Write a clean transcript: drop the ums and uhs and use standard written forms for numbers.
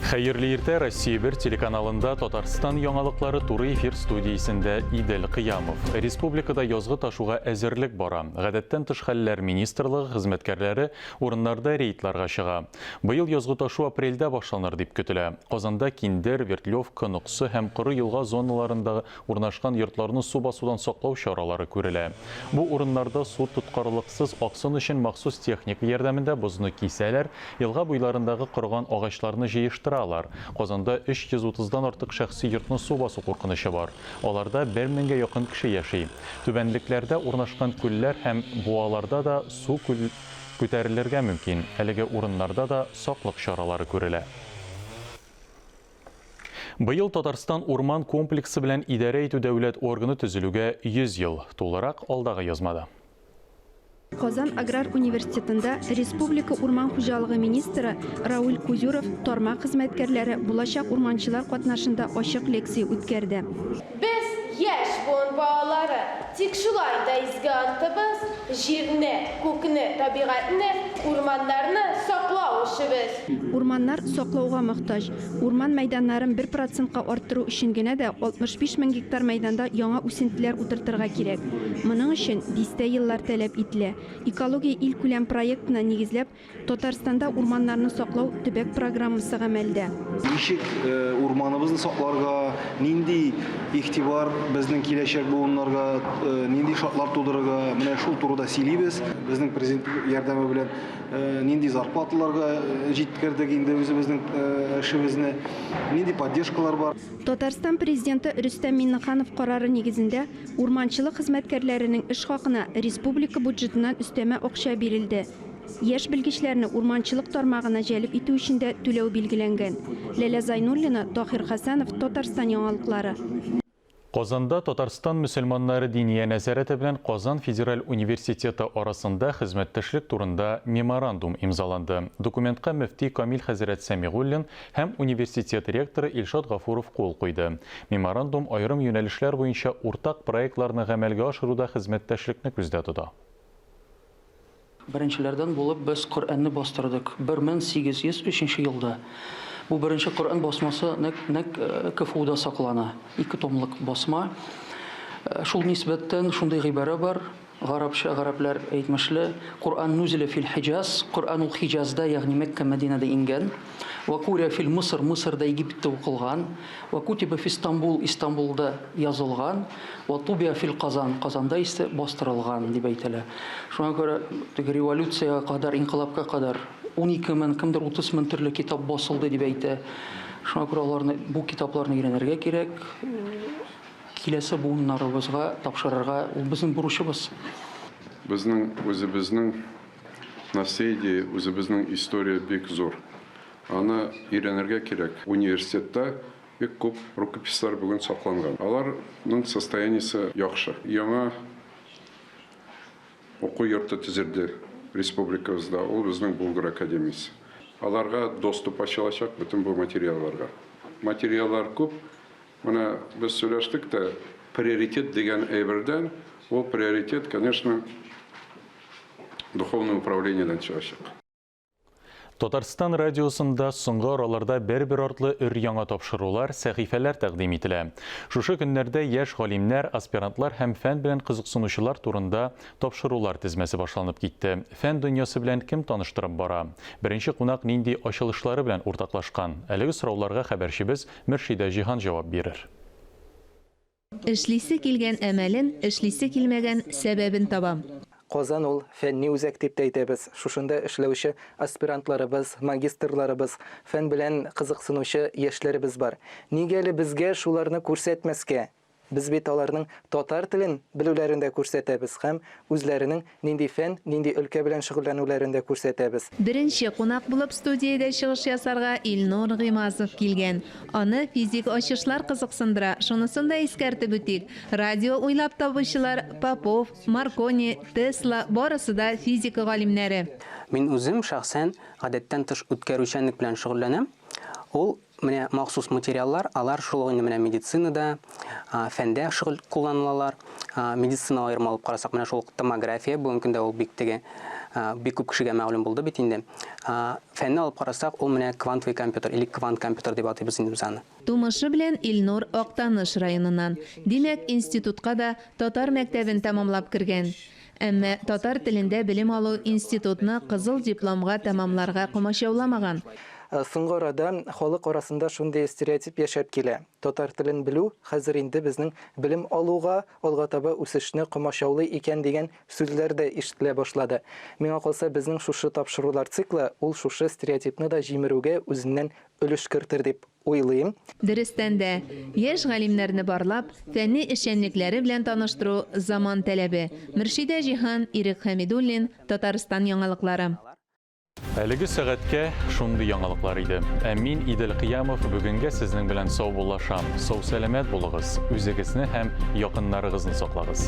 Хәерле иртә, Россия 1 телеканалында Татарстан яңалыклары туры эфир студиясендә Идел Кыямов. Республикада язгы ташуга әзерлек бара. Гадәттән тыш хәлләр министрлыгы хезмәткәрләре урыннарда рейдларга чыга. Быел язгы ташу апрельдә башланыр дип көтелә. Казанда Киндер, Вертлевка, Ноксы һәм Коры елга зоналарында Урнашкан йортларны су басудан саклау чаралары күрелә. Бу урыннарда су тоткарлыксыз аксын өчен махсус техника ярдәмендә бозны кисәләр, елга буйларындагы корыган агачларны җыештыралар. Казанда 330 дан артык шәхси йортны су басу куркынычы бар. Аларда бер меңгә якын кеше яши. Түбәнлекләрдә урнашкан күлләр һәм буаларда да су күтәрелергә мөмкин. Әлеге урыннарда да саклык чаралары күрелә. Быел Татарстан урман комплексы белән идарә итү дәүләт органы төзелүгә 100 ел. Тулырак алдагы язмада. Казан аграр университетында республика урман хуҗалыгы министры Рауль Кузюров тармак хезмәткәрләре, булачак урманчылар катнашында ачык лекция үткәрде. Без, яшь буын балалары, тик шулай да изге антыбыз, җирне, күкне, табигатьне, урманнарны саклау эшебез. Урманнар саклауга мохтаҗ. Урман мәйданнарын бер процентка арттыру өчен генә дә 65 мең гектар мәйданда яңа үсентеләр утыртырга кирәк. Моның өчен дистә еллар таләп ителә. Экология илкүләм проектына нигезләп, Татарстанда урманнарны саклау төбәк программасы гамәлдә. Ничек урманыбызны сакларга, нинди игътибар безнең киләчәк буыннарга, нинди шартлар тудырырга, менә шул турыда сөйлибез. Безнең президент ярдәме белән нинди зарплаталарга җиткердек инде үзебезнең эшебезне, нинди поддержкалар бар. Татарстан Президенты Рөстәм Миңнеханов карары нигезендә, урманчылык хезмәткәрләренең эш хакына республика бюджетыннан өстәмә акча бирелде. Яшь белгечләрне урманчылык тармагына җәлеп итү өчен дә түләү билгеләнгән. Ләлә Зайнуллина, Таһир Хәсәнов, Татарстан яңалыклары. Казанда Татарстан мөселманнары Диния нәзарәте белән Казан федераль университеты арасында хезмәттәшлек турында меморандум имзаланды. Документка мөфти Камил хәзрәт Сәмигуллин һәм университет ректоры Илшат Гафуров кул куйды. Меморандум аерым юнәлешләр буенча уртак проектларны гамәлгә ашыруда хезмәттәшлекне күздә тота. Беренчеләрдән булып без Коръәнне бастырдык 1803 нче елда. Бу беренче Коръән басмасы нәкъ нәкъ КФУда саклана. Ике томлык басма. Шул нисбәттән шундый гыйбарә бар, гарәпчә, гарәпләр әйтмешле, Коръән нузилә фил Хиҗаз, Коръән ул Хиҗазда, ягъни Мәккә, Мәдинәдә иңгән. Вә курия фил Мысыр, Мысырда, Египетта укылган. Вә кутиба фи Стамбул, Истанбулда язылган. Вә тубиа фил Казан, Казанда исә бастырылган, дип әйтелә. Шуңа күрә теге революциягә кадәр, инкыйлабка кадәр 12 мең, кемдер 30 мең төрле китап басылды дип әйтә. Шуңа күрә аларны, бу китапларны өйрәнергә кирәк, киләсе буыннарыбызга тапшырырга, ул безнең бурычыбыз. Безнең үзебезнең наследие, үзебезнең история бик зур. Аны өйрәнергә кирәк. Университетта бик күп рукописьлар бүген сакланган. Аларның состояниесе яхшы. Яңа уку йорты төзелде республикабызда, ул безнең Булгар академиясе. Аларга доступ ачылачак бөтен бу материалларга. Материаллар күп. Менә без сөйләштек тә, приоритет дигән әйбердән, ул приоритет, конечно, духовное управлениедән чыгачак. Татарстан радиосында соңгы араларда бер-бер артлы өр-яңа тапшырулар, сәхифәләр тәкъдим ителә. Шушы көннәрдә яшь галимнәр, аспирантлар һәм фән белән кызыксынучылар турында тапшырулар тезмәсе башланып китте. Фән дөньясы белән кем таныштырып бара? Беренче кунак нинди ачылышлары белән уртаклашкан? Әлеге сорауларга хәбәрчебез Мөршидә Җиһан җавап бирер. Эшлисе килгән әмәлен, эшлисе килмәгән сәбәбен таба. Казан ул, фәнни үзәк дип тә әйтәбез. Шушында эшләүче аспирантларыбыз, магистрларыбыз, фән белән кызыксынучы яшьләребез бар. Нигә әле безгә шуларны күрсәтмәскә? Без бит аларның татар телен белүләрен дә күрсәтәбез һәм үзләренең нинди фән, нинди өлкә белән шөгыльләнүләрен дә күрсәтәбез. Беренче кунак булып студиядә чыгыш ясарга Илнур Гыймазов килгән. Аны физик ачышлар кызыксындыра, шунысын да искәртеп үтик, радио уйлап табучылар Попов, Маркони, Тесла, барысы да физика галимнәре. Мин үзем шәхсән гадәттән тыш үткәрүчәнлек белән шөгыльләнәм. Ул. Менә махсус материаллар, алар шул ук инде менә медицинада, фәндә шөгыль кулланылалар. Медицина аерым алып карасак, менә шул ук томография, бүгенге көндә ул бик теге, бик күп кешегә мәгълүм булды бит инде. Фәнне алып карасак, ул менә квантовый компьютер или квант компьютер дип атыйбыз инде без аны. Тумышы белән Илнур Актаныш районыннан. Димәк, институтка да татар мәктәбен тәмамлап кергән. Әмма татар телендә белем алу институтны кызыл дипломга тәмамларга комачауламаган. Соңгы арада халык арасында шундый стереотип яшәп килә, татар телен белү хәзер инде безнең белем алуга, алга таба үсешне комачаулый икән дигән сүзләр дә ишетелә башлады. Миңа калса, безнең шушы тапшырулар циклы ул шушы стереотипны да җимерүгә үзеннән өлеш кертер дип уйлыйм. Дөрестән дә, яшь галимнәрне барлап, фәнни эшчәнлекләре белән таныштыру заман таләбе. Мөршидә Җиһан, Ирек Хәмидуллин, Татарстан яңалыклары. Әлеге сәгатькә шундый яңалыклар иде. Ә мин, Идел Кыямов, бүгенгә сезнең белән саубуллашам. Сау-сәламәт булыгыз, үзегезне һәм якыннарыгызны саклагыз.